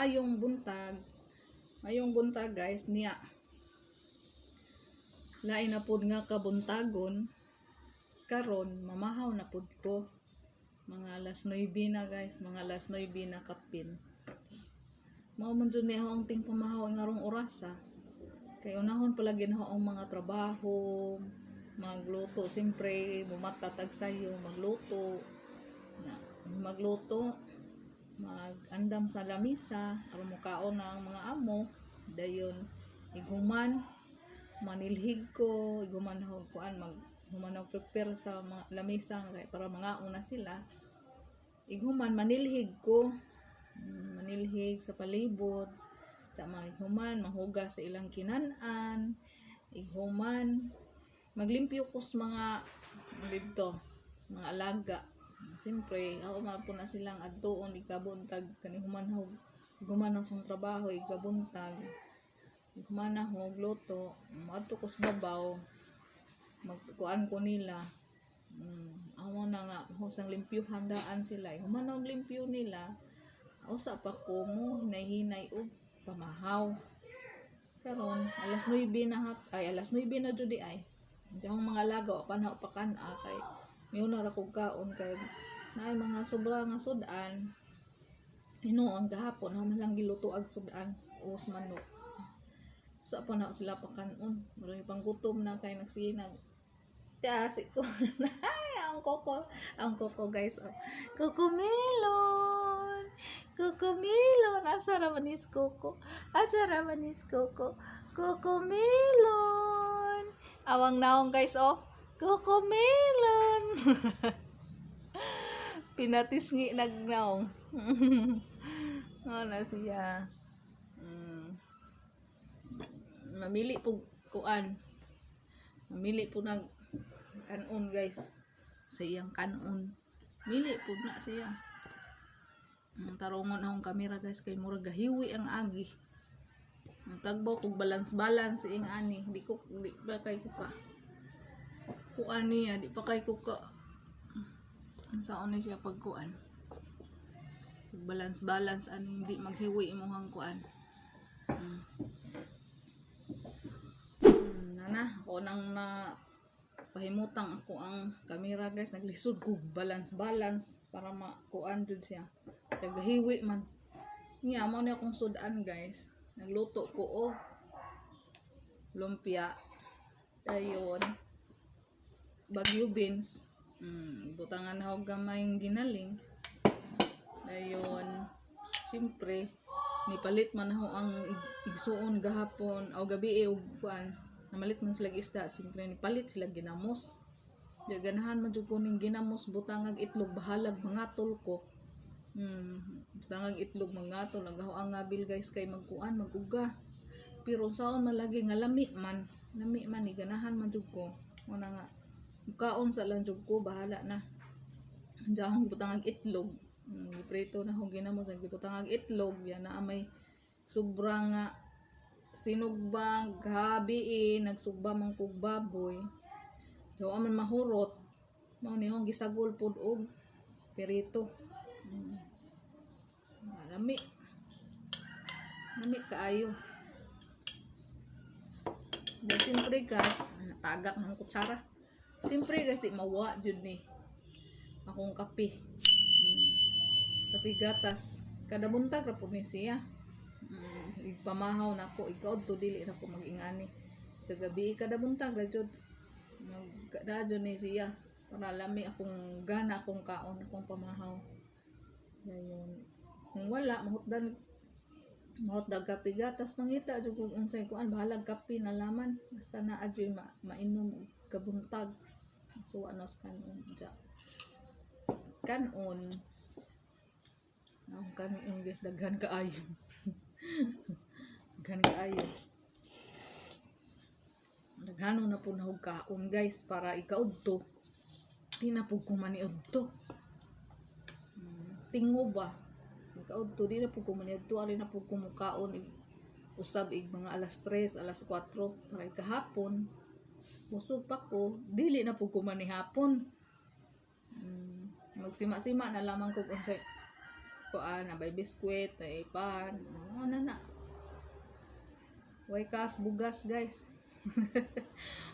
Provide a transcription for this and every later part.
Maayong buntag. Maayong buntag, guys, niya. Lain na pud nga kabuntagon karon, mamahaw na pud ko. Mga alas 9 na, guys, mga alas 9 na kapin. Mao man jud ni ako ang ting pamahaw ngarong orasa. Kay unahon palagi na ang mga trabaho, magluto, siyempre, bumata tag sayo, magluto, na, magluto, magandam sa lamisa, aron mukaon na ang mga amo, dayon iguman, manilhig ko, iguman og kuan, mag human og prepare sa mga lamisa kay para mga una sila. Ighuman manilhig ko, manilhig sa palibot, sa mga ighuman, mahugas sa ilang kinan-an, ighuman, maglimpyo ko sa mga didto, mga alaga. Siyempre, ako man po na silang adtuon ikabuntag kani human human sa trabaho ikabuntag. Human og luto, moadto ko sa babaw, magkuan ko nila. Amo na nga husang limpyuhan daan sila. Human og limpyo nila, usa pa ko mo hinay-hinay og pamahaw. Karon alas 9 na hap, ay alas 9 na jud di ay. Diyan ang mga alaga wa pa na pakan-a kay miuna ra kog kaon kay naay mga sobra nga sudan. Hinuon gahapon ako man lang giluto ag sudan us manok. Sa pa na sila pakanon. Murag panggutom na kay nagsinag. Tiasi ko. Ay, ang koko, guys. Oh. Cocomelon. Cocomelon. Asa ra man is koko? Asa ra man is koko? Cocomelon. Awang naong, guys, oh. Cocomelon. Pinatisngi nagnaong. Oh, na siya. Mamili po kuan. Mamili po nag kanon, guys. Sa iyang kanon. Mili po na siya. Ang tarongon akong kamera, guys, kay murag gahiwi ang agi. Ang tagbo kog balance balance ing ani, di ko di pa kay ko ka. Kuan niya, di pa kay ko ka. Unsaon ni siya pagkuan? Balance balance ani hindi maghiwi imong kuan. Nana, ako nang na pahimutang ako ang kamera, guys, naglisod ko balance balance para makuan jud siya. Kay gahiwi man. Niya mao ni akong sudan, guys. Nagluto ko og lumpia. Dayon Baguio beans. Ibutangan na og gamayng ginaling. Dayon siyempre nipalit man ako ang igsuon gahapon o gabi og kuan, namalit man sila isda, siyempre nipalit sila ginamos. Di ganahan man jud ko ning ginamos, butangag itlog, bahalag mangatol ko. Butangag itlog mangatol nagaho ang ngabil, guys, kay magkuan maguga. Pero saon man lagi nga lami man, lami man ni ganahan man jud ko. Muna nga mukaon sa lang jud ko, bahala na. Diyan akong gibutangag itlog. Giprito na akong ginamos, ang gibutangag itlog, yan na may sobra nga sinugbang gabi eh, nagsugba man kog baboy. So aman mahurot, mao ni akong gisagol pod og pirito. Lami. Lami kaayo. Then, siyempre, guys, tagak ng kutsara. Siyempre, guys, di mawa jud ni akong kape. Kape gatas. Kada buntag ra pud ni siya. Igpamahaw na ako, ikaw to dili na ko mag-ingani. Kagabi kada buntag ra jud. Mag jud ni siya para lami akong gana akong kaon akong pamahaw. Dayon kung wala mahutdan mahutdag kape gatas, mangita jud kung unsay kuan, bahalag kape na laman basta naa jud mainom og kabuntag. So ano sa kanon ja. Kanon. Ang kanon, guys, daghan kaayo. Daghan kaayo. Daghano na po na og kaon, guys, para ikaudto. Di na po ko maniudto. Tingo ba? Ikaudto di na po ko maniudto, ari na po ko mukaon usab ig mga alas 3, alas 4 para ikahapon. Busog pa ko, dili na po ko manihapon. Magsima-sima na lamang ko unsay Kuan, nabay biskwit, ay pan. Oo na na. Way kas bugas, guys.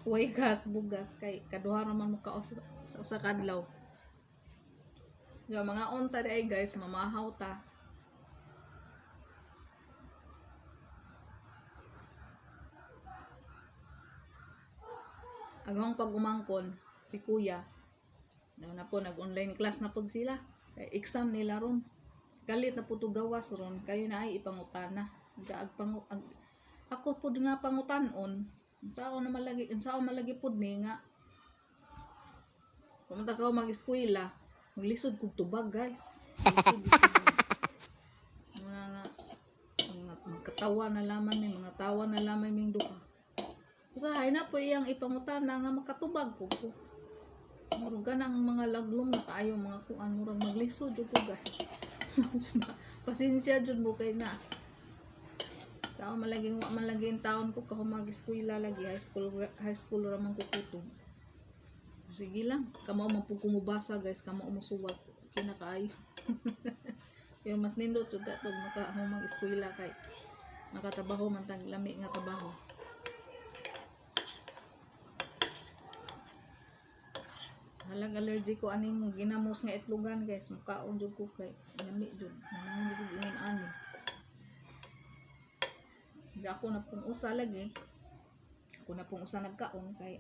Way kas bugas kay kaduha ra man mo ka sa usa ka adlaw. Yo, mga unta di ay, guys, mamahaw ta. Agong pag-umangkon, si kuya, na po, nag-online class na po sila. Kay exam nila ron. Kalit na po to gawas ron, kayo na ay ipangutana. Gaag pangu ag, ako po nga pangutanon. Unsa ako na malagi, unsa ako malagi pod ni nga. Pumunta ka mag-eskwela, maglisod kog tubag, guys. Maglisod kog tubag. Mga nga, mga magkatawa na laman mi, mga tawa na lamang ming duha. Usahay na po iyang ipangutana nga makatubag po ko. Murag ka ng mga laglong na kaayo mga kuan, murag maglisod jud ko, guys. Pasensya jud mo kay na. Sa ako malaging wa man lagi yung taon ko kako mag-eskwela lagi, high school ra man ko kutob. Sige lang, kamo man pud ko mobasa, guys, kamo musuwat kinakaayo. Pero mas nindot jud pag maka mag-eskwela kay makatrabaho man tag lami nga trabaho. Halag allergy ko aning ginamos nga itlogan, guys, mukaon jud ko kay lami jud. Nanahan jud ko ingon ani. Hindi ako na pong usa lagi. Ako na pong usa nagkaon kay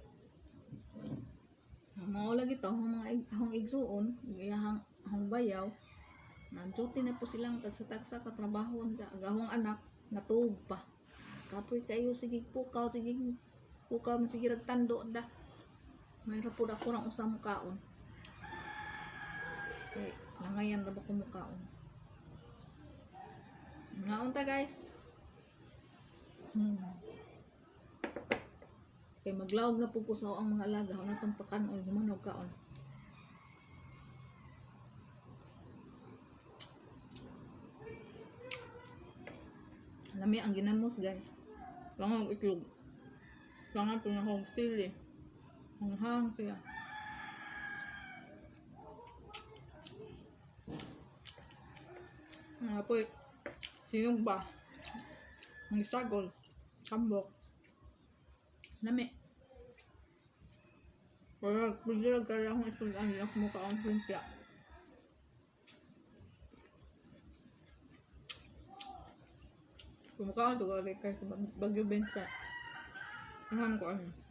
mao lagi to ang mga ahong igsuon, iyahang ahong bayaw. Nanduty na po silang tagsa-tagsa katrabaho sa agahong anak natuog pa. Kapoy kayo, sige pukaw, sige pukaw, sige ragtando da. Mayroon po ako ng usa mukaon. Kay langayan ra ba ko mukaon. Ngaon ta, guys. Kay maglaog na po ko sa ang mga alaga, na tong pakanon, humanog kaon. Lami ang ginamos, guys. Langog itlog. Langan po na akong sili. Ang hang siya. Nga po, sinugba. Ang sagol. Kambok. Lami. Pero pwede lang kaya akong isulan ako mukha ang lumpia. Kumukha ko ito kay sa Bagyo Bensa. Ang ko ano.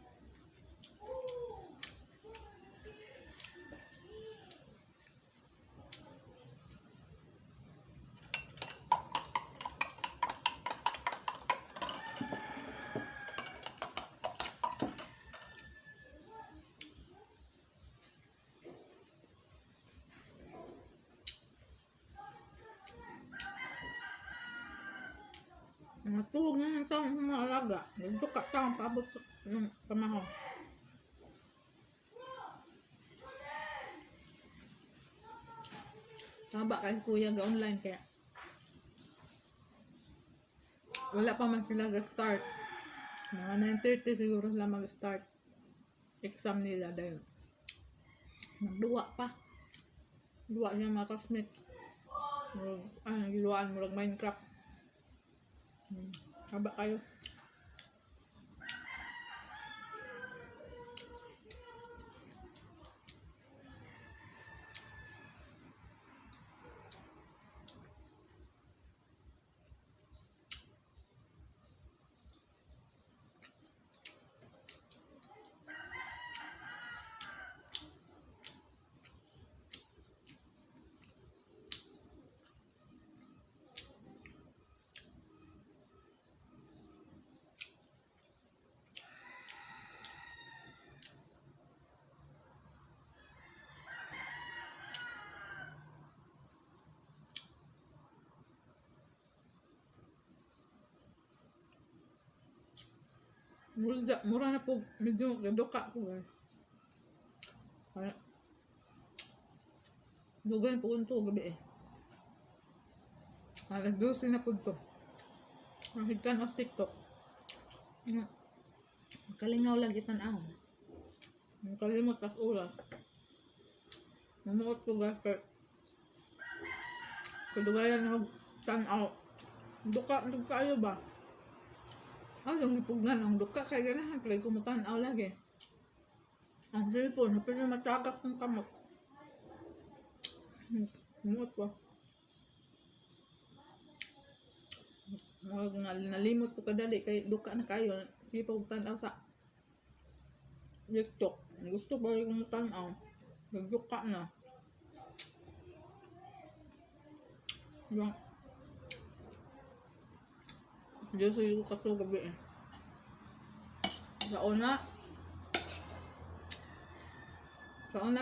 Natulog na ng taong mga alaga. Nagduka taong paabot sa ng pamahaw. Saba kay kuya ga online kaya wala pa man sila ga-start. Mga 9:30 siguro sila mag-start exam nila dahil magduwa pa. Duwa niya mga classmate. Murag, ano, giluwaan, murag Minecraft. Haba kayo. Mura, mura na po, medyo gaduka ko, guys. Kaya, dugan po ito gabi eh. Alas 12 na po ito. Ang higtan of TikTok. Kalingaw lagi tan-aw. Kalimot tas oras. Mamuot ko, guys, kay Kadugayan ako tan-aw. Duka, duka kayo ba? Ay, yung ipugan, ang duka kay ganahan, kaya ko mo lagi. Ang cellphone, hapit na matagak ng kamot. Muot ko. Mga nga nalimot ko kadali kay duka na kayo. Sige pa og tan-aw sa TikTok. Gusto ba yung tan-aw? Nagduka na. Diba? Diyos sa ko kato gabi eh. Sa una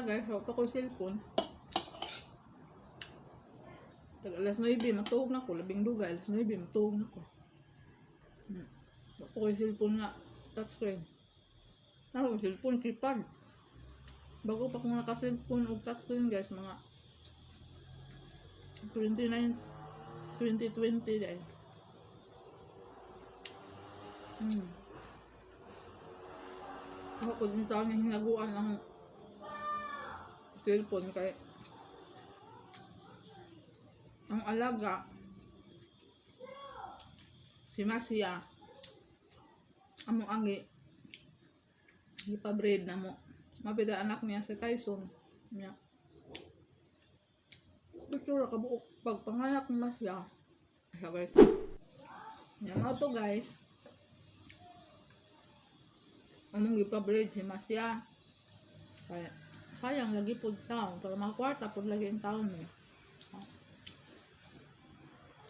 guys, sa pa ko cellphone. Tag alas 9, matuog na ko. Labing duga, alas 9, matuog na ko. Wa pa ko cellphone nga, touchscreen. Ako, cellphone, keypad. Bago pa kong naka-cellphone o touchscreen guys, mga 29, 2020 dahil. Ako ko din taon yung hinaguan ng cellphone kay ang alaga si Masia amo angi ipa-breed na mo mapida anak niya si Tyson niya. Gusto ra kabuok pagpanganak ni Masia siya guys niya. Mao to guys, anong ipa-breed si Masia kaya sayang lagi pud taon para makakwarta pud lagi ang taon eh.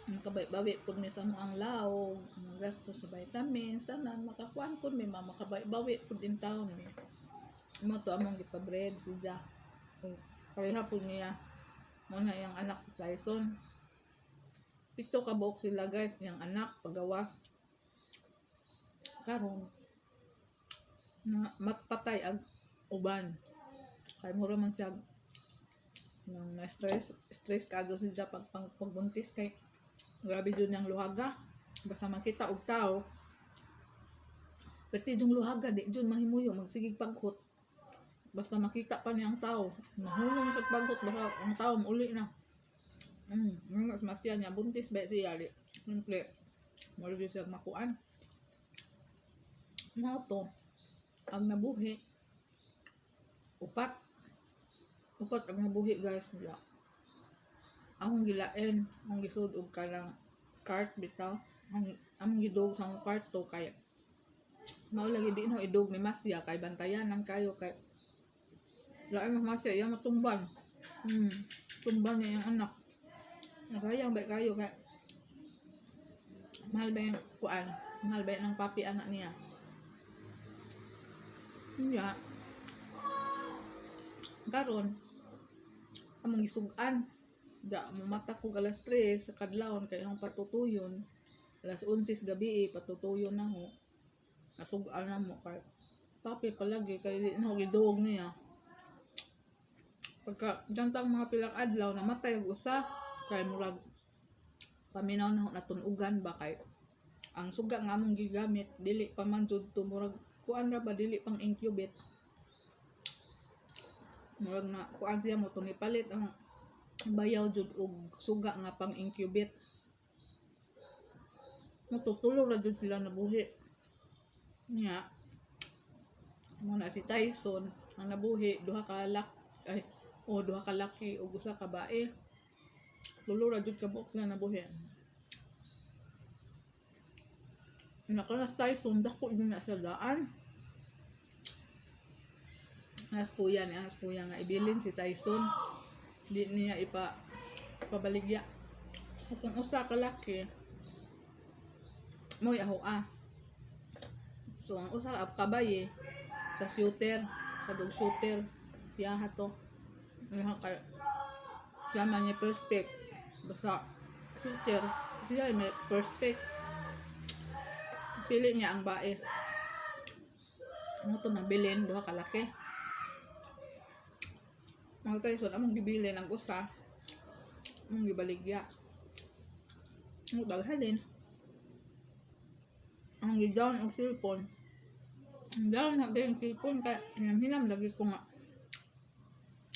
Makabay-bawi pud mi sa ang laog, ang gasto sa vitamins, tanan makakuan pud mi ma makabay-bawi pud in taon mi. Mo to among gipa-breed siya. Pareha pud niya. Mo na iyang anak si Tyson. Pito ka buok sila guys, iyang anak pagawas. Karon na matpatay ang uban. Kay mura man siya nang na-stress stress kado siya pag, pag pagbuntis kay grabe jud niyang luhaga basta makita og tao, perti yung luhaga, di jud mahimuyo, magsigig paghot. Basta makita pa niya ang tao, mahulong sa paghot, basta ang tao mauli na. Nga masya niya buntis ba siya di simple mo jud siya makuan. Mao to ang nabuhi, upat, upat ang nabuhi guys. Ya. Akong gilain, akong gisud og kanang cart bitaw. Ang among gidog sa akong kwarto kay mao lagi di no idog ni Masya kay bantayanan kayo kay lain mas Masya iya matumban. Tumban niya yung anak. Sayang ba kayo kay mahal ba yung kuan? Mahal ba ng papi anak niya? Iya. Karon among gisugan da mata ko alas 3 sa kadlawon kay akong patutuyon alas 11 sa gabi eh, patutuyon na ho. Nasugan na mo kay papi palagi kay di na ho giduog niya. Pagka dantang mga pilak adlaw, namatay og usa kay murag paminaw na ho natunugan ba kay ang suga nga among gigamit dili pa man jud to, murag kuan ra ba, dili pang incubate. Murag na kuan siya mo to palit ang bayaw jud og suga nga pang incubate. Natutulo ra jud sila nabuhi. Nya mo na si Tyson ang nabuhi, duha ka lak ay o duha ka laki ug usa ka bae. Tulo ra jud ka buok sila nabuhi. Naka si Tyson dako jud na siya daan. As kuya niya, as kuya nga ibilin si Tyson. Di niya ipa pabaligya. Kung usa ka laki, mo'y aho ah. So ang usa ka kabaye sa shooter, sa dog shooter, tiyaha to. Nga kay siya man niya perfect. Basta shooter, siya may perfect. Pili niya ang bae. Ano to nabilin, duha ka laki. Mga Tyson, among gibilin ang usa, among gibaligya. Ang daghan din. Ang gi-down ang cellphone. Ang down na din ang cellphone kay hinam-hinam lagi ko nga.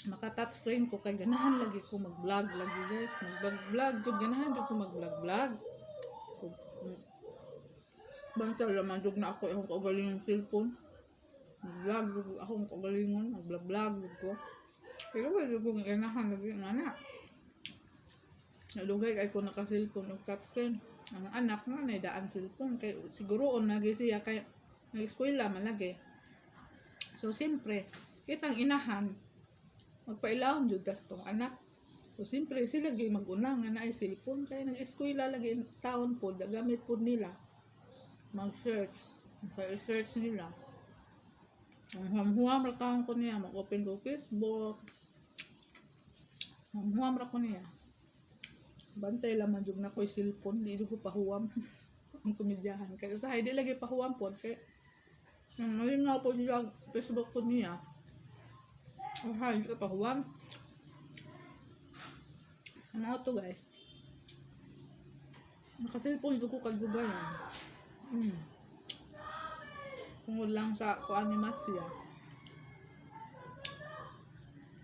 Maka touchscreen ko kay ganahan lagi ko mag-vlog lagi, guys. Mag-vlog jud, ganahan jud ko mag-vlog vlog. Bantay naman jud na ako akong kaugalingong cellphone. Mag-vlog jud akong kaugalingon, mag-vlog vlog jud ko. Pero wala jud ko ganahan lagi nga na. Nalugay kay ko naka-cellphone og touchscreen. Ang anak nga nay daan cellphone kay siguroon lagi siya kay nag-eskwela man lagi. So siyempre, kitang inahan magpailawom jud tas tong anak. So siyempre sila gyud mag-una nga naay cellphone kay nag-eskwela lagi taon pod, gamit pod nila. Mag-search, sa search nila. Ang huwam-huwam ra kahon ko niya, mag-open ko Facebook. Huwam ra ko niya. Bantay lang man jud na ko'y cellphone, di jud ko pahuwam. Ang komedyahan. Kaya sa di lagi pahuwam pod kay malingaw po siya Facebook po niya. Oh, di ko pahuwam. Ano to, guys? Naka-cellphone ko kagubayan. Tungod lang sa kuan ni Masya.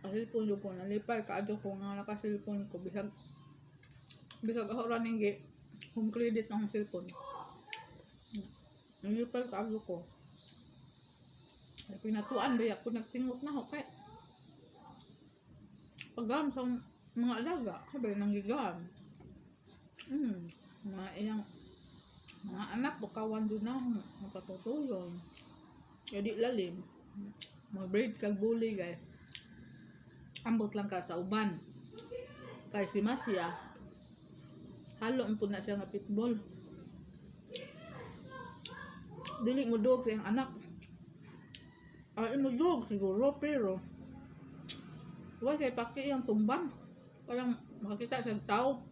Naka-cellphone ko, nalipay kaadto ko nga naka-cellphone ko bisag bisag ako running gi home credit ang cellphone. Nalipay kaadto ko. Ay, pinatuan ba ako nagsingot na ako kay pagam sa mga alaga, kabay nang gigam. Mga iyang mga anak bukawan jud na mapatutuyon. Kaya di lalim. Mag-breed kag bully, guys. Ambot lang ka sa uban. Kay si Masya, halo po na siya nga pitbull. Dili mo dog sa iyang anak. Ay, mo dog siguro, pero wa siya paki iyang tumban. Parang makakita siya tao.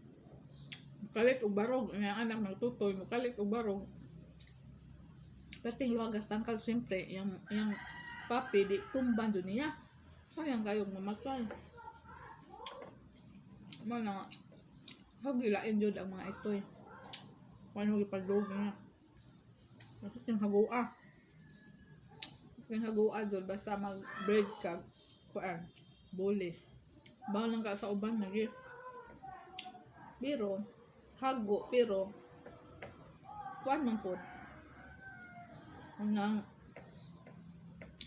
Mukalit og barog. Ang anak nagtutoy, mukalit og barog. Perting luwagas tangkal, siyempre, yung papi, di tumban jud niya. Sayang kayong mamatay. Mo na nga, hagilain jud ang mga itoy. Paano ipadog niya. Kasi yung hagua. Yung hagua jud, basta mag-bread ka, kuan, bully. Bawal lang ka sa uban, lagi. Pero, hago, pero, kuan man pod. Ang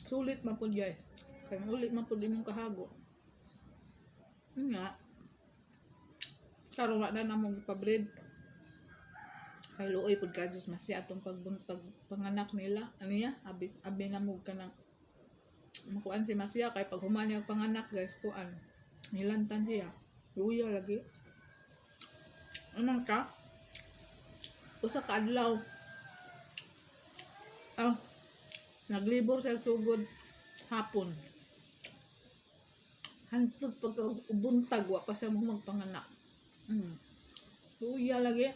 sulit man pod, guys. Kaya ulit man pod imong kahago. Yun nga. Karon wa na namo pa-breed. Kay luoy pud ka Diyos masya atong pagbuntag panganak nila. Ano niya? Abi, abi na mo ka ng makuan si Masya kay pag human niya panganak, guys, kuan. Nilantan siya. Luya lagi. Anong ka? Usa ka adlaw. Ah, naglibor siya sugod hapon. Hantod pagka buntag wa pa siya mo magpanganak. Luya lagi.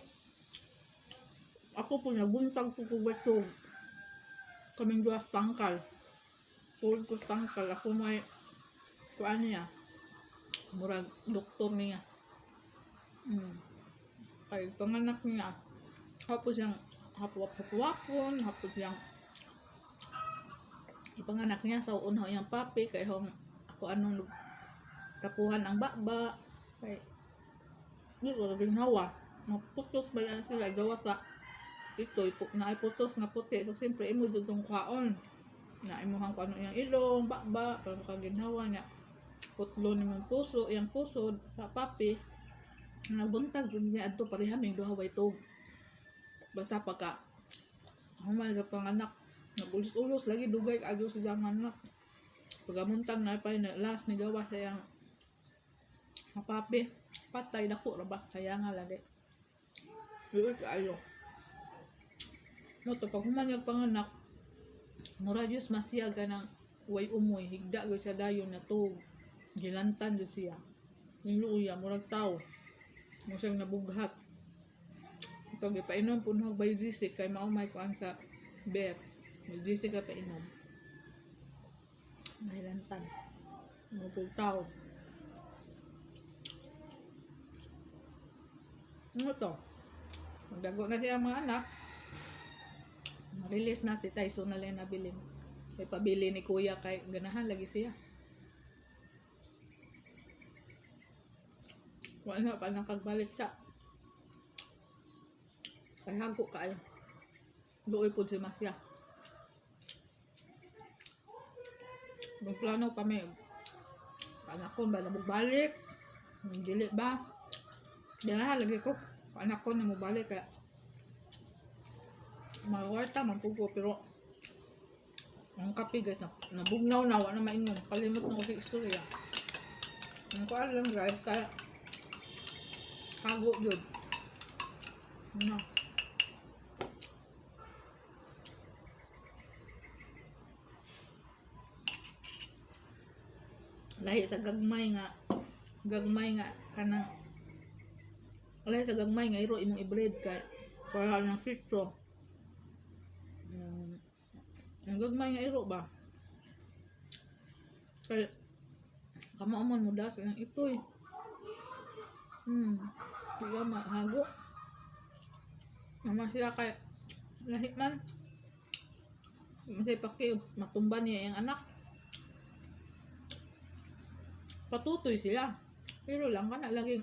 Ako po nabuntag po ko batog. Kaming duha sa tangkal. Sulod ko sa tangkal. Ako may kuan niya. Murag doktor niya. Kay panganak niya. Hapos siyang hapwap-hapwapon, hapos siyang ipanganak niya sa unhaw iyang papi kay hong ako anong tapuhan ang baba kay di ko ginhawa, maputos ba yan sila gawa sa ito na putos nga puti. So siyempre imo jud tong kwaon na imuhang kuano iyang ilong, baba, para makaginhawa niya, putlo nimong puso, iyang puso sa papi. Nabuntag jud niya adto, pareha ming duha way tug. Basta pagka human sa panganak, nagulos-ulos lagi, dugay kaadyo sa iyang anak. Pagamuntang na pa na last ni gawa sa iyang papi, patay, dako ra ba, kaya nga lagi luoy kaayo no to. Pag human yung panganak, mura Diyos masya ka ng way umoy, higda gyud siya dayon na tug, gilantan jud siya. Yung luya murag tao mo siyang nabughat. Ito gipainom po og Biogesic kay mao may kuan sa bet. Biogesic ka painom. Nahilantan. Mo tao. Ano to? Magdago na siya mga anak. Release na si Tyson na lang nabilin. Kay pabili ni kuya kay ganahan lagi siya. Wala pa nakagbalik sa. Kay hago kaayo. Luoy po si Masya. Nagplano pa may anak ko ba na balik? Dili ba? Di na lagi ko. Anak ko na mobalik kaya mawarta man po ko, pero ang kape, guys, na, nabugnaw na, wala na mainom. Kalimot na ko sa istorya. Ang ko alam, guys, kaya hago jud. No. Lahi sa gagmay nga kanang lahi sa gagmay nga iro imong i-bread kay para ng sitso. Ang gagmay nga iro ba? Kay kamo man mo das ang itoy. Tiga mahago. Naman siya kay lahi man. Masay paki matumba niya yung anak. Patutoy sila. Pero lang ka na laging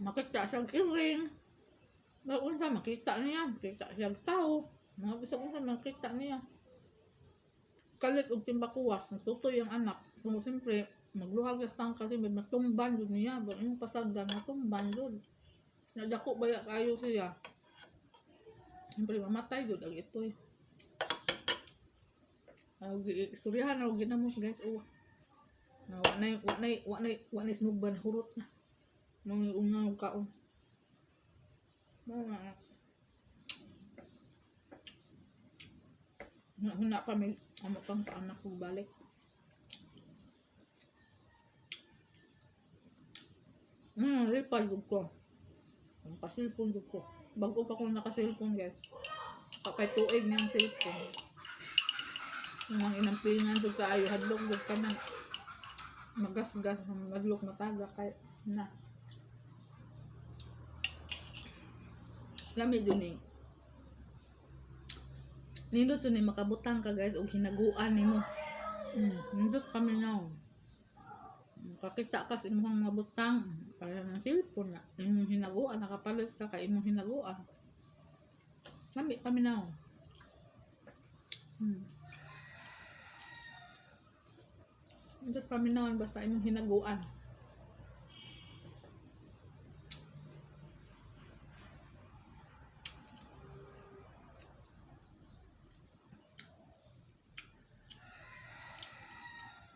makita siyang iring. Bago unsa makita niya, makita siyang tao. Mga bisag unsa makita niya. Kalit og timbakuwas, natutoy ang anak. Kung siyempre, magluhag sa tangka kasi may matumban jud niya. Ba yung pasagdan, matumban jud. Nadako ba ya kayo siya? Siyempre, mamatay jud ang itoy. Ang istoryahan ako ginamos, guys. Oh. Na wa na wa na wa na wa na sinugban, hurot na. Mga unang kaon. Mao nga anak. Huna pa may amo pang paanak ko balik. Lipad jud ko. Naka-cellphone jud ko. Bago pa ko naka-cellphone, guys. Kapay tuig niyang cellphone. Ang inampingan jud kaayo, hadlok jud ka nang magasgas, madlok mataga kay na. Lami jud ning. Nindot jud ni makabutang ka, guys, og hinaguan nimo. Nindot paminaw. Makakita ka sa imong mga butang para ng cellphone na imong hinaguan, nakapalit ka kay imong hinaguan. Lami paminaw. Nindot paminaw basta imong hinaguan.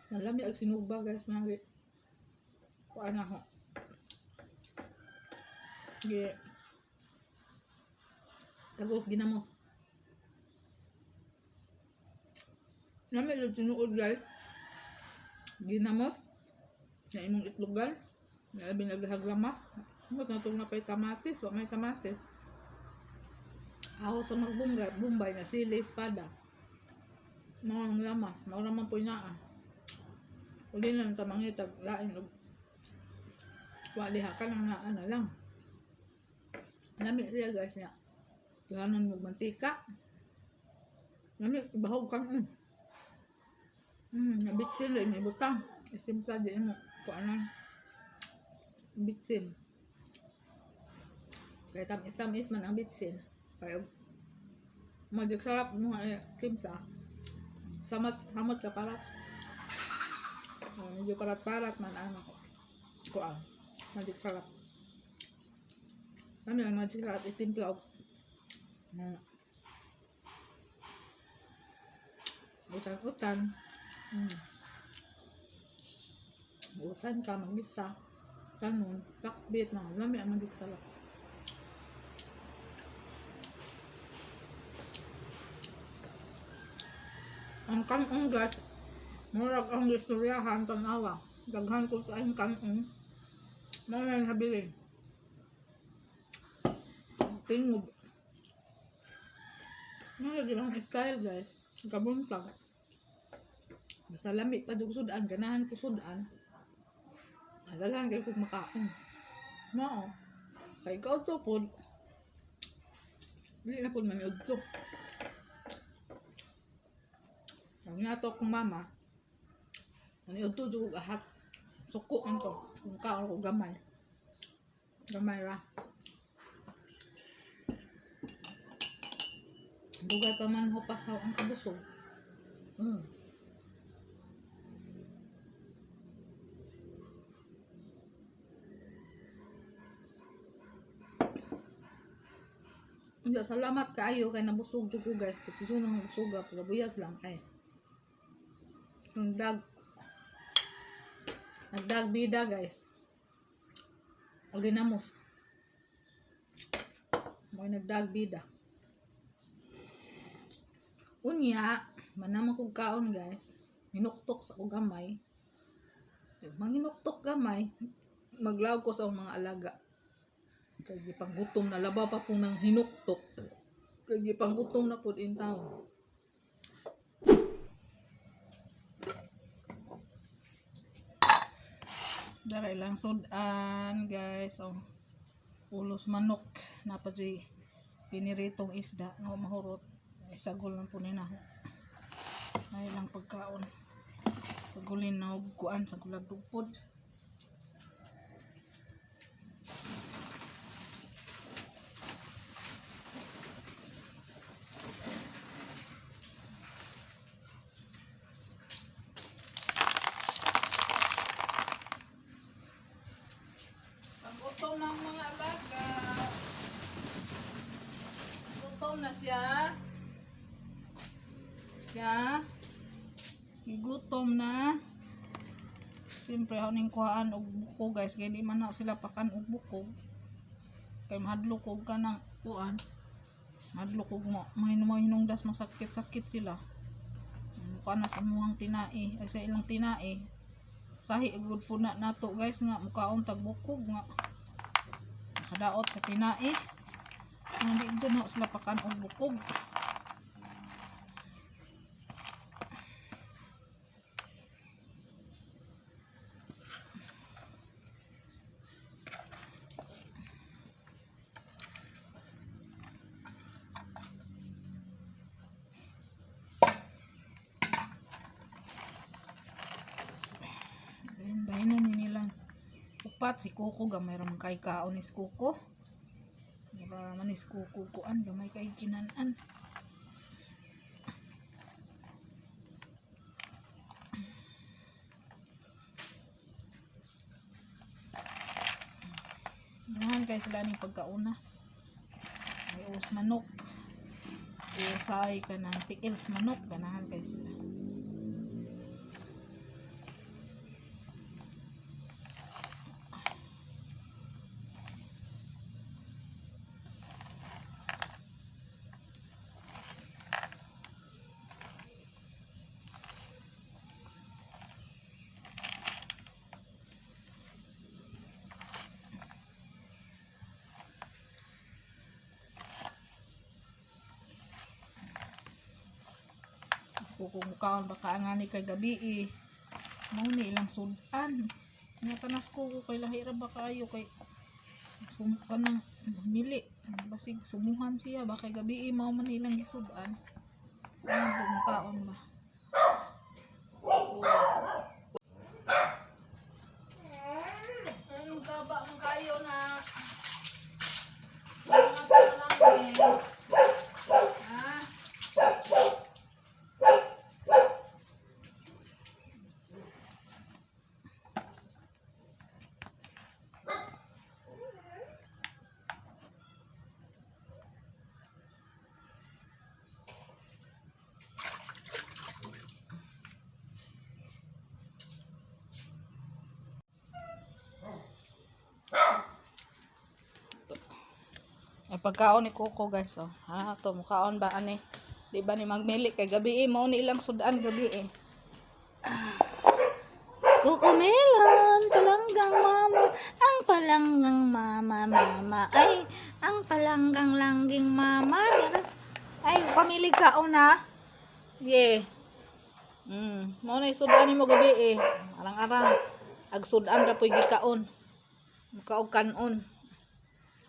Nalami ang sinuba, guys, mga kuan ako. Gi Sagot ginamos. Lami yung tinuod, guys. Ginamos. Na imong itlogan. Nalabi naglahag lamas. Mot na itong napay kamatis. Wa may kamatis. Ako sa magbunggay, bumbay na sili, espada. Mga ang lamas. Mao naman po naa. Uli lang sa mangitag lain og wa diha ka lang naa na lang. Lami siya, guys, niya. Ganon mo mantika. Lami ibahog ka. Nabitsin rin may butang. Isimpla din mo. Kuanan. Bitsin. Kaya tamis-tamis man ang bitsin. Kaya magic sarap mo eh, timpla. Samat, samot ka parat. Oh, medyo parat-parat man ang kuan. Magic sarap. Ano ang magic sarap itimpla og utan-utan. Utan ka magisa. Tanon, pakbit na lami ang magic sarap. Ang kanong, guys, murag ang istoryahan, tanawa. Daghan ko sa ang kanong. Mao na yung habilin. Tingob. Mao lagi ang style, guys. Kabuntag. Basta lami pa jud sudan, ganahan ko sudan. Daghan kay kog makaon. Mao. Kay ikaw to pod. Dili na pod man udto. Ang nato akong mama, ani udto jud og ahat. Suko man ko. Kung kaon ko gamay. Gamay ra. Dugay pa man ho pasaw ang kabusog. Unya, salamat kaayo kay nabusog jud ko, guys. Posisyon ang busuga pero buyag lang ay. Nagdag nagdag bida, guys. O ginamos. Mo nagdag bida. Unya, manamang kog kaon, guys. Hinuktok sa ko gamay. Manginuktok gamay, maglaw ko sa akong mga alaga. Kay gipanggutom na laba pa pong nang hinuktok. Kay gipanggutom na pud in town. Daray lang sudan, guys. Oh. Ulos manok. Napadyoy piniritong isda. No, mahurot. Ay, sagol lang po nina. Ay lang pagkaon. Sagulin na og kuan sa gulag dugpod. Pag-utom ng mga alaga. Gutom na siya. Siya. Gigutom na. Siyempre, ako ning kuhaan og buko, guys. Kaya di man na sila pakan og buko. Kay mahadlok og kanang kuan. Mahadlok og mo. Mahinong das masakit-sakit sila. Mukha na sa muhang tinai. Ay sa ilang tinai. Sahi gud po na nato, guys, nga mukaon tag bukog nga nakadaot sa tinai. Hindi dyan na sila pakan og bukog. Then, bahin na ni nilang upat si Coco gamay ra man kay kaon ni si Coco. Mura man ni si Coco kuan gamay kay kinan-an. Ganahan kay sila ning pagkauna. Ay us manok. Usay ka ng tiil sa manok, ganahan kay sila. Kung mukaon baka nga ni kay gabi eh. Mao ni ilang sudan. Nya kanas ko kay lahi ra ba kaayo kay sum kanang mili basig sumuhan siya ba kay gabi eh, mao man ilang gisudan. Ano mukaon ba? Anong saba man kayo na? Mga palangin. Ha? Ay pagkaon ni Coco, guys, oh. Ha to mukaon ba ani? Di ba ni magmili kay gabi eh, mao ni ilang sudan gabi eh. Coco Melon, palanggang mama, ang palanggang mama, mama, ay, ang palanggang langging mama. Ay, pamili ka una. Yeah. Mao na sudan nimo gabi eh. Arang-arang. Ag sudan ra po'y gikaon. Mukaog kanon.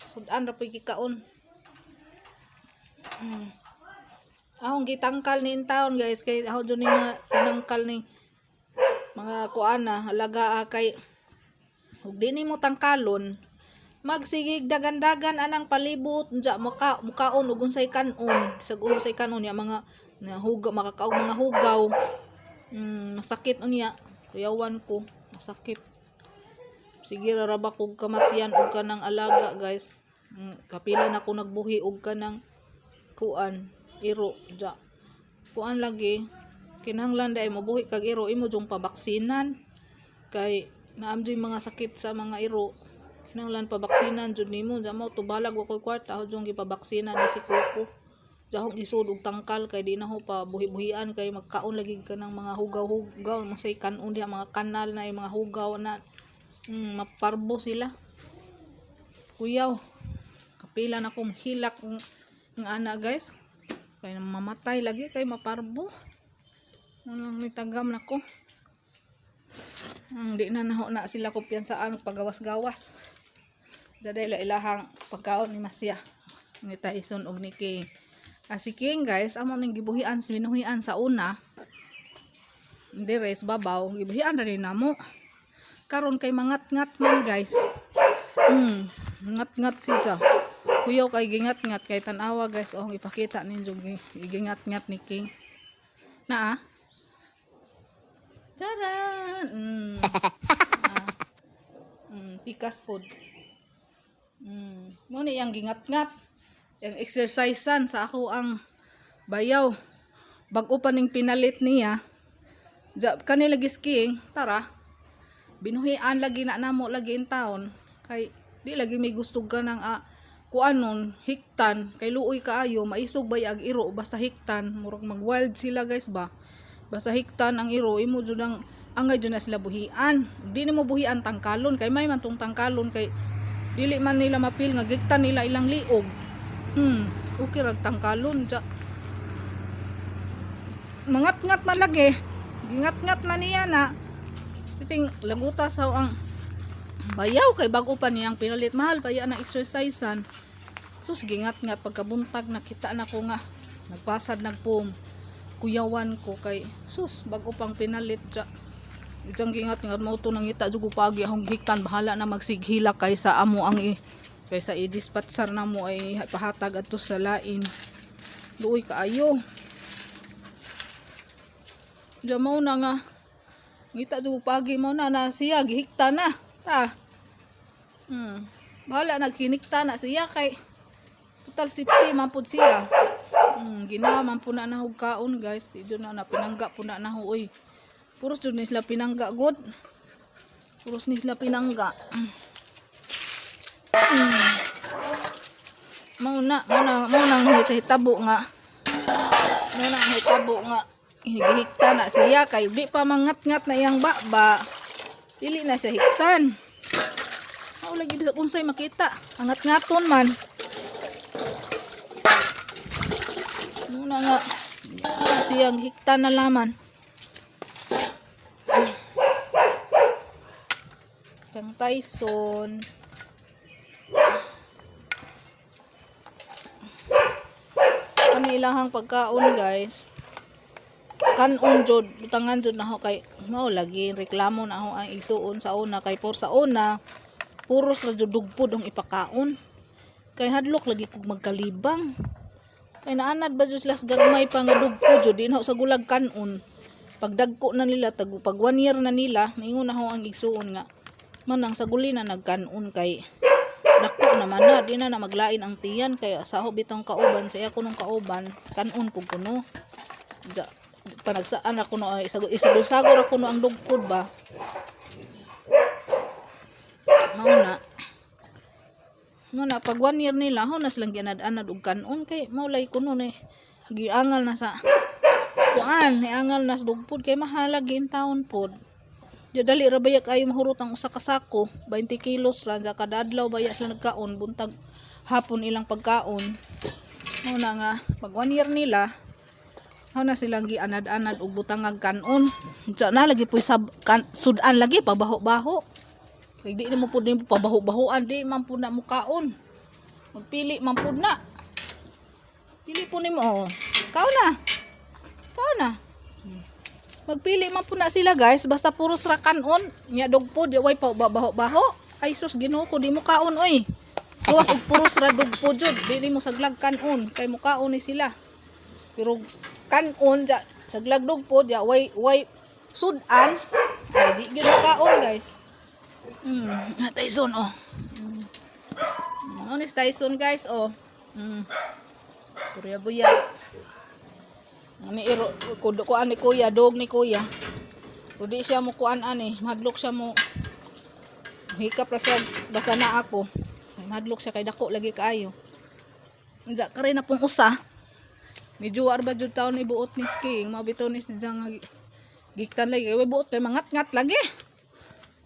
Sudan ra po'y gikaon. Ahong gitangkal ni taon, guys, kay ako dyan ni mga tinangkal ni mga kuan na alaga kay Ug di nimo tangkalon, magsigig dagan-dagan anang palibot unsa maka mukaon og unsay kanon, bisag unsay kanon ya mga nahuga makakaog mga hugaw. Masakit unya, kuyawan ko, masakit. Sige ra ra ba kog kamatyan og kanang alaga, guys. Kapila na ko nagbuhi og kanang kuan iro ja. Kuan lagi, kinahanglan dai mobuhi kag iro, imo jung pabaksinan kay naam jud mga sakit sa mga iro, kinahanglan pabaksinan jud nimo. Ja mao to, balag wa koy kwarta, ako jung gipabaksinan ni si Coco. Ja akong isod og tangkal kay di na ho pa buhi-buhian kay magkaon lagi ka ng mga hugaw-hugaw mo say kanon diha, mga kanal na mga hugaw na. Maparbo sila. Kuyaw, kapila na ko hilak ng ana, guys, kay mamatay lagi kay maparbo. Anong nitagam nako. Di na naho na sila kumpiyansaan pagawas-gawas. Jaday la ilahang pagkaon ni Masya, ni Tyson og ni King. Ah, si King, guys, amo ning gibuhian, binuhian sa una. Dire sa babaw, gibuhian ra rin namo. Karon kay mangat-ngat man, guys. Ngat-ngat siya. Kuyaw kay gingat-ngat kay tan-awa, guys, oh, ipakita ninyo gingat-ngat ni King. Na ah. Charan! Ah. Pikas pod. Mo ni yang gingat-ngat. Yang exercisean sa ako ang bayaw. Bag-o pa ning pinalit niya. Ja, kanila gisking, tara. Binuhian lagi na namo lagi in town. Kay di lagi may gusto ka ng kuanon, hiktan, kay luoy kaayo, maisog bay ag iro basta hiktan, murag mag wild sila, guys, ba. Basta hiktan ang iro, imo jud ang angay jud na sila buhian. Di nimo buhian tangkalon kay may man tong tangkalon kay dili man nila mapil nga giktan nila ilang liog. Okay rag tangkalon ja. Mangat-ngat man lagi. Gingat-ngat man niya na. Piting laguta sa ang bayaw kay bago pa niyang pinalit, mahal pa yan ang exercisean. Sus, gingat-ngat pagkabuntag, nakita na ko nga nagpasad nagpom. Kuyawan ko kay sus, bago pang pinalit ja. Ijang gingat-ngat mo to, nangita jud ko pagi akong hiktan, bahala na magsighila kay sa amo ang i kaysa i-dispatsar na mo ay pahatag adto sa lain. Luoy kaayo. Diyan mo na nga. Ngita jud pagi mo na na siya gihikta na. Ta. Bahala nagkinikta na siya kay total safety man pud siya. Ginawa man po na nahog kaon, guys. Di jud na na pinangga po na naho oy. Puros jud ni sila pinangga god. Puros ni sila pinangga. Mao na ang hitabo nga. Mao na ang hitabo nga gihikta na siya kay di pa mangat-ngat na iyang baba. Dili na siya hiktan. Mao lagi, bisag unsay makita. Angat-ngaton man. Mao na nga siyang hiktan na laman. Kang Tyson. Kanilahang pagkaon, guys. Kanon jud, butangan jud na ako kay mao lagi reklamo na ako ang igsuon sa una kay por sa una puros ra jud dugpod ang ipakaon. Kay hadlok lagi kog magkalibang. Kay naanad ba jud sila sa gagmay pa nga dugpod jud, di na sa gulag kanon. Pagdagko na nila, tag pag 1 year na nila, maingon na ako ang igsuon nga manang sa guli na nagkanon kay dako naman na, di na na maglain ang tiyan kay sa ako bitong kauban, sa iya kunong kauban kanon pug kuno. Ja, panagsaan ako no ay isagol-sagol ako no ang dugpod ba. Mao na pag 1 year nila, ho na silang gianad-anad og kanon kay mao lay kuno ni giangal na sa kuan, niangal na sa dugpod kay mahalag in taon pod. Di dali ra baya kayo mahurot ang usa ka sako, 20 kilos ra sa kada adlaw baya sila nagkaon, buntag hapon ilang pagkaon. Mao na nga pag 1 year nila, hao na silang gianad-anad og butangag kanon. Diya na lagi po'y sab kan, sudan lagi pabaho-baho. Kay di nimo pud nimo pabaho-bahoan, di man pud na mukaon. Magpili man pud na. Dili po nimo, oh. Kaon na. Kaon na. Magpili man po na sila, guys, basta puros ra kanon. Nya dugpod, way pa baho-baho. Ay sus, Ginoo ko, di mo kaon oy. Gawas og puros ra dugpod jud, dili mo saglag kanon kay mukaon ni sila. Pero kanon ja saglag dugpod ja way sudan ay di gyud kaon, guys. Na Tyson oh. Ano ni Tyson, guys, oh. Purya buya. Ani iro kudo ko ani kuya, dog ni kuya. Pero di siya mo kuan ani, madlok siya mo hikap ra siya basta na ako. Ay, madlok siya kay dako lagi kaayo. Unsa kare na pong usa. Medyo war ba jud taon ibuot ni skiing, mao bitaw ni siya nga gikan lagi kay buot kay mangat-ngat lagi.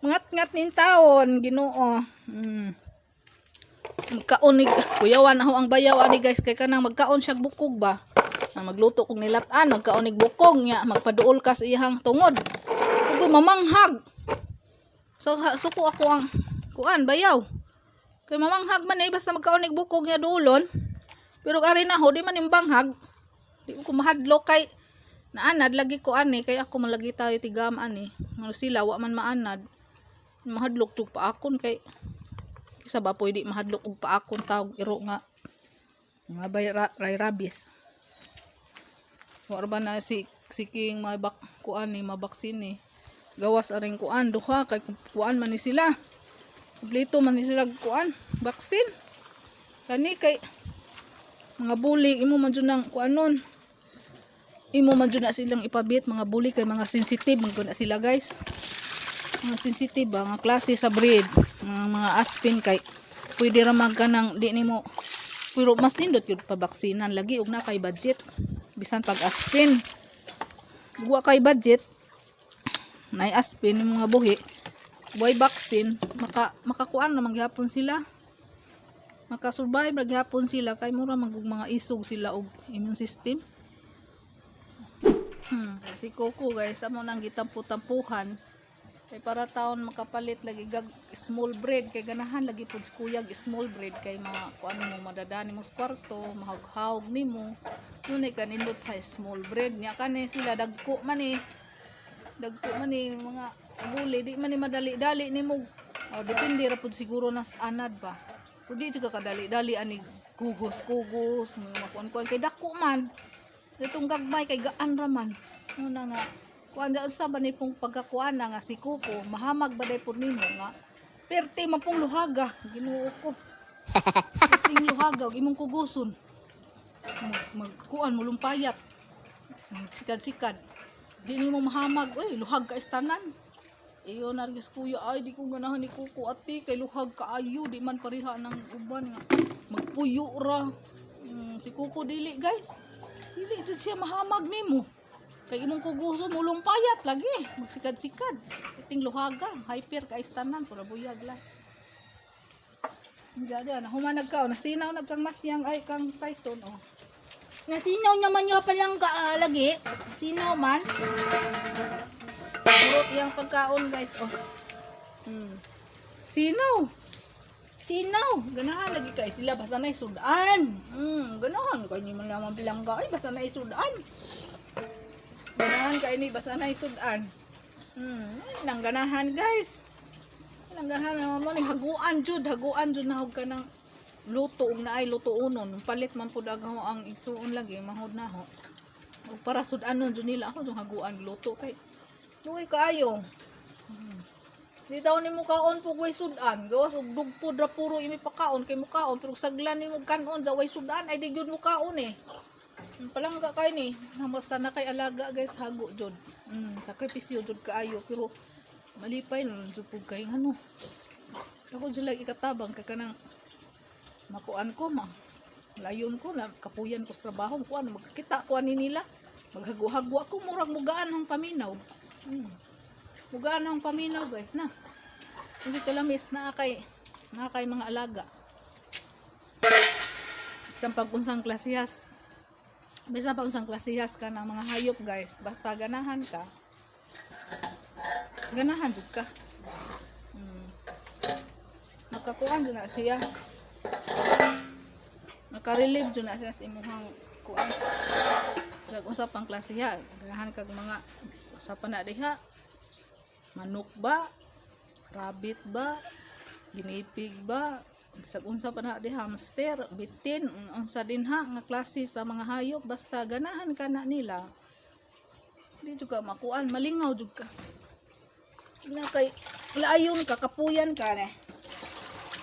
Mangat-ngat nin taon, Ginoo. Magkaon ni kuyawan ako ang bayaw ani, guys, kay kanang magkaon siya bukog ba. Ang magluto kog nilatan, magkaon nig bukog nya magpaduol ka sa iyang tungod. Ug mamanghag. So ha, suko ako ang kuan bayaw. Kay mamanghag man eh basta magkaon nig bukog nya duolon. Pero ari na ho di man yung banghag. Di ko mahadlok kay naanad lagi ko ani kay ako man lagi tayo tigam ani. Mga sila wa man maanad. Mahadlok tug paakon kay isa ba pwede mahadlok og paakon tawag iro nga mga bay ra, ray rabies. Wa ra ba na si King may bak kuan ni mabaksin ni. Gawas aring kuan duha kay kuan man ni sila. Kompleto man ni sila kuan baksin. Kani kay mga buli imo man jud nang kuanon. Imo man jud na silang ipabit mga buli kay mga sensitive man gud na sila, guys. Mga sensitive ba nga klase sa breed mga aspin kay pwede ra man ka nang di nimo, pero mas nindot yun pabaksinan lagi og na kay budget bisan pag aspin wa kay budget nay aspin yung mga buhi way vaccine makakuan na mangyapon sila, makasurvive ra gyapon sila kay mura man og mga isog sila og immune system. Si Coco, guys, amo nang gitampo-tampuhan kay para taon makapalit lagi gag small breed kay ganahan lagi pud si kuyag small breed kay mga kuan mo madadani mo sa kwarto, mahawg nimo dunay kanindot sa small breed nya. Kani sila dagko man eh, dagko man eh mga buli, di man ni madali-dali nimo. Oh, depende ra pud siguro nas anad ba, pero di jud ka kadali-dali ani kugos-kugos mga kuan-kuan kay dako man itong gagmay kay gaan ra man. Muna nga kuan da unsa ba ni pong pagkakuan na nga si Kuko mahamag ba day pud nimo nga perti man pong luhaga, Ginoo ko, perting luhaga ug imong kuguson magkuan mo lumpayat sikad-sikad di nimo mahamag, uy, luhag ka istanan. Iyo nargis kuya, ay di ko ganahan ni Kuko, ate, kay luhag kaayo, di man pareha ng uban nga magpuyo ra. Si Kuko dili, guys, dili jud siya mahamag nimo kay imong kuguso mo lumpayat lagi magsikad-sikad iting luhaga hyper ka istanan pura buyag la. Diyan diyan, humanag ka, oh. Nasinaw nagkang masyang ay kang Tyson, oh. Nasinaw naman niya palang ka ah, lagi. Sinaw man. Purot iyang pagkaon, guys, oh. Sinaw. Sinaw. Ganahan lagi kay sila basta na sudan. Ganahan kay ni man lamang bilangga ay basta na sudan. Ganahan kay ni basta na sudan. Nang ganahan, guys. Nang ganahan naman mo ni haguan jud na hug ka ng luto ug naay luto unon. Palit man pud agaw ang igsuon lagi mahod na ho. Ug para sudanon jud nila ako yung haguan luto kay luoy kaayo. Di daw nimo kaon pug way sudan. Gawas og dugpod ra puro imi pakaon kay mukaon pero saglan nimo kanon sa way sudan ay di gyud mo kaon eh. Ang palangga kay ni, basta na kay alaga, guys, hago jud. Sakripisyo jud kaayo pero malipay na lang jud pug kay ano. Ako jud lagi ikatabang kay kanang makuan ko ma. Layon ko na kapuyan ko sa trabaho kuan magkita ko ani nila. Maghago-hago ako murag mugaan ang paminaw. Mugaan ang paminaw, guys, na. Hindi kalamis na kay mga alaga. Isang pag-unsang klasihas. Bisan pa unsang klasihas ka ng mga hayop, guys, basta ganahan ka. Ganahan jud ka. Makakuan jud na siya. Makarelieve jud na siya sa imuhang kuan. Sa usa pang klasiha, ganahan kag mga Sa pa na diha? Manok ba? Rabbit ba? Guinea pig ba? Bisag unsa pa na diha, hamster, bitin, unsa din ha nga klase sa mga hayop, basta ganahan ka na nila. Di jud ka makuan, malingaw jud ka. Na kay laayon ka, kapuyan ka ne.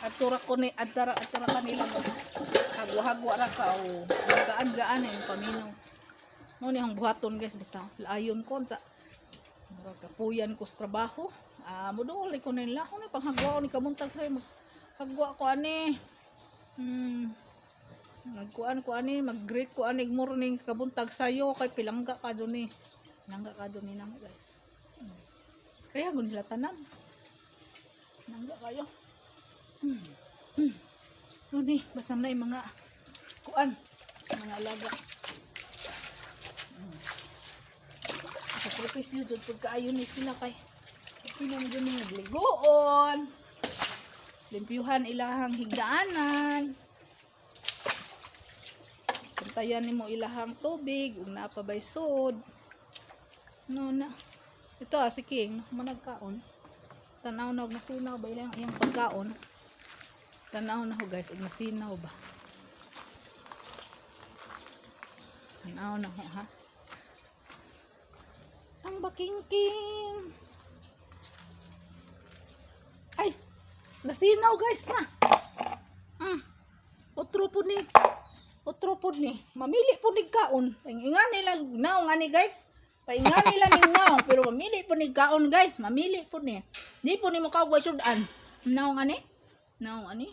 Atura ko ni adtara atura kanila mo. Hagwa-hagwa ra ka o gaan-gaan eh paminaw. Mo ni ang buhaton, guys, basta laayon ko sa murag kapuyan ko sa trabaho. Ah, moduol ko nila ako na panghagwa ni kamuntag say hagwa ko ani. Nagkuan ko ani, mag-greet ko ani morning kabuntag sayo kay pilangga ka dun eh. Pilangga ka dun ni nang, guys. Kaya gun nila tanan. Nangga kayo. Ano ni, basta na yung mga kuan, mga alaga. Sakripisyo jud pud kaayo ni sila kay sila mo jud ni ligoon. Limpyuhan ilahang higdaanan. Bantayan nimo ilahang tubig ug naa pa bay sud. No na. Ito ah, si King, managkaon. Tanaw na og nasinaw ba ilang iyang pagkaon. Tanaw na ho, guys, og nasinaw ba. Tanaw na ho ha. Ang bakingking. Ay, nasinaw, guys, na. Otro po ni. Otro po ni. Mamili po ni kaon. Paingan nila naong ani, guys. Paingan nila ning naong pero mamili po ni kaon, guys. Mamili po ni. Di po ni mo kaugway sudan. Naong ani? Naong ani?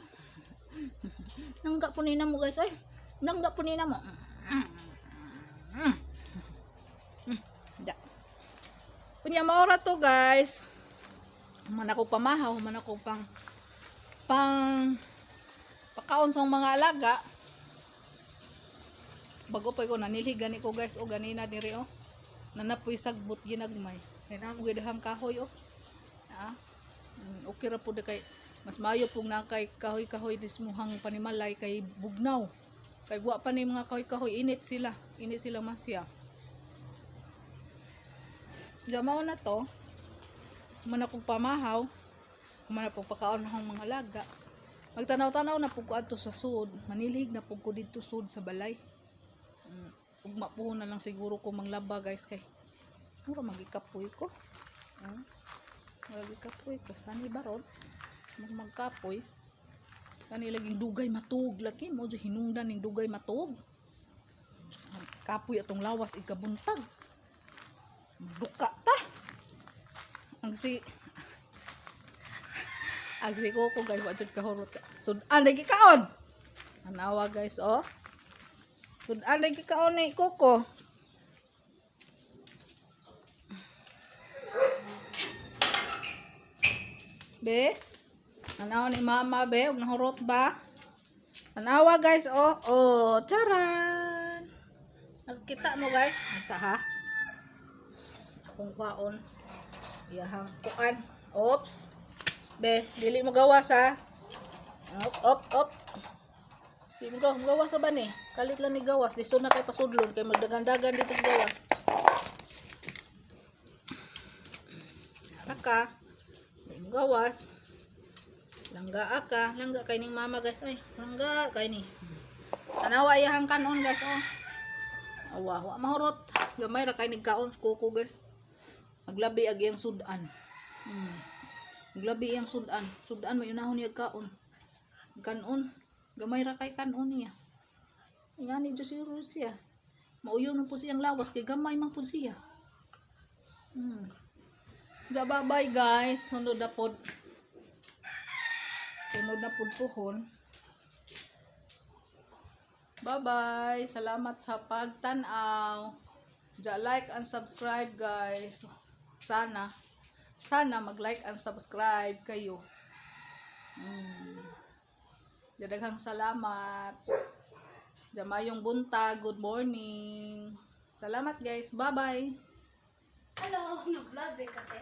Nangga po ni namo, guys, ay. Nangga po ni namo. Da. Unya maora to, guys. Man ako pamahaw, man ako pang pang pakaon sa mga alaga. Bago pa ko nanilhi gani ko, guys, o ganina diri oh. Nanapoy sagbot ginagmay. Kay na mo gidahang kahoy oh. Ah. Okay ra pud kay mas maayo pong na kay kahoy-kahoy dismuhang panimalay kay bugnaw. Kay wa pa ni mga kahoy-kahoy, init sila. Init sila masya. Gamaw na to. Man akong pamahaw. Man akong pakaon akong mga laga. Magtanaw-tanaw na pug ko adto sa sud. Manilhig na pug ko didto sud sa balay. Ugma po na lang siguro ko manglaba, guys, kay mura magikapoy ko. Mura gikapoy ko. Sani baron mas magkapoy. Kani laging dugay matug lagi mo jud hinungdan ning dugay matug. Kapoy atong lawas ikabuntag. Duka ta. Ang si Coco, guys, wa jud kahurot. Sudan lagi kaon. Anawa, guys, oh. Sudan lagi kaon ni Coco. Be? Anawa ni mama, be, ug nahurot ba? Anawa, guys, oh. Oh, charan. Nakita mo, guys? Asa ha? Akong kwaon. Iyahang kuan. Oops. Be, dili mo gawas ha. Op, op, op. Di mo gawas, gawas ba ni? Kalit lang ni gawas. Lisod na kay pasudlon kay magdagan-dagan dito sa gawas. Nara ka. Di mo gawas. Langga ka. Langga kay ning mama, guys. Ay, langga kay ni. Tanawa iyahang kanon, guys, oh. Awa, wa mahurot. Gamay ra kay nigkaon sa kuko, guys. Maglabi ag iyang sudan. Maglabi iyang sudan. Sudan may unahon niya kaon. Kanon. Gamay ra kay kanon niya. Ingani jud siguro siya. Mauyo na po siyang lawas kay gamay man pud siya. Ja, bye-bye, guys. Sunod na pod. Sunod na pod pohon. Bye-bye. Salamat sa pagtanaw. Ja, like and subscribe, guys. Sana. Sana mag-like and subscribe kayo. Ja, daghang salamat. Ja, mayong buntag. Good morning. Salamat, guys. Bye-bye. Hello, nag-vlog eh, kate.